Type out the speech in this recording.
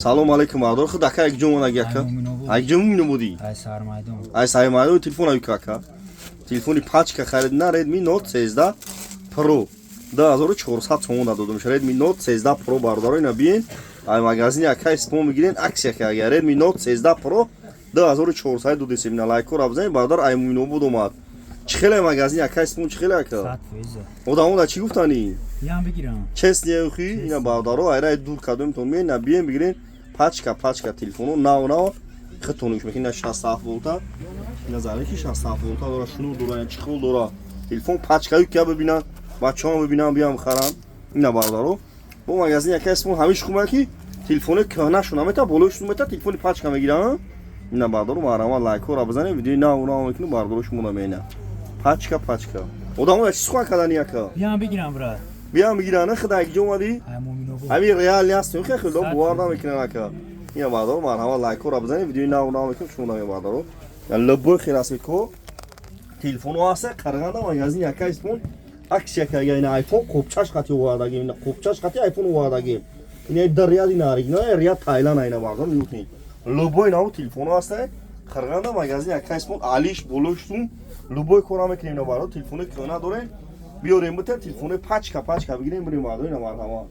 Салом алейкум, бародар. Худ ака, як ҷо монаги, ака. Як ҷо мумино будӣ? Ай Сармайдон. Ай Сармайдон. Телефон аю, ака. Телефони пачка харид на, Redmi Note 13 Pro. 2400 сомон додам. Redmi Note 13 Pro, бародаро, ина биен. Ай магазини ака Испон мегирен, акция ка Redmi Note 13 Pro 2400 додесем. Ина лайкора бизанед, бародар, ай мумино буд омад. Чӣ хеле магазини ака Испон, чӣ хеле, ака? 100%. Одамо да чӣ гуфтани? Ям бигирам. Честно, ухи, ина бародаро, айра дур кардемтон, мен на биен бигирен, пачка пачка телефоно нав нав хитонуш мекунед. Ина 67 волта, ина зарядки 67 волта дора, шнур дора, ина чехол дора. Телефон пачкаю ки бибинан, бачаҳо бибинан, биям харан. Ина бародаро, бо магазин яка Исмон ҳамиш хуба ки телефони кӯҳнашо намета, болои шуну мета, телефони пачка мегиран. Ина бародаро, марҳамат, лайкҳоро бизанед, видеои нав нав мекунем, бародаро, шумо намена. Пачка пачка. Одамо я чӣ сухан кардани, яка? Биям бигирам, брат. Биям бигиран, худа як ҷо омадӣ? Ай Муминобод. Ҳамин реал аст, хеле бовар намекунам, ака. Ина бародаро, марҳамат, лайкҳоро бизанед, видеои нав нав мекунем, шумо наме, бародаро. Любой хел расмикҳо телефонҳо ҳаста, Қарғанда магазин яка Испон акция карда. Ина айфон қопчаш қати овардагим, ина қопчаш қати айфон овардагим. Ина дар ряди на оригинал, ряд Тайланд. Ина бародаро, нигоҳ, любой нав телефонҳо ҳаста, Қарғанда магазин яка Испон, алиш болоштун любой кора мекунем. Ина бародаро, телефони кӯҳна дорем, биёрем, бита телефони пачка пачка бигирем, бирем, бародаро. Ина марҳамат.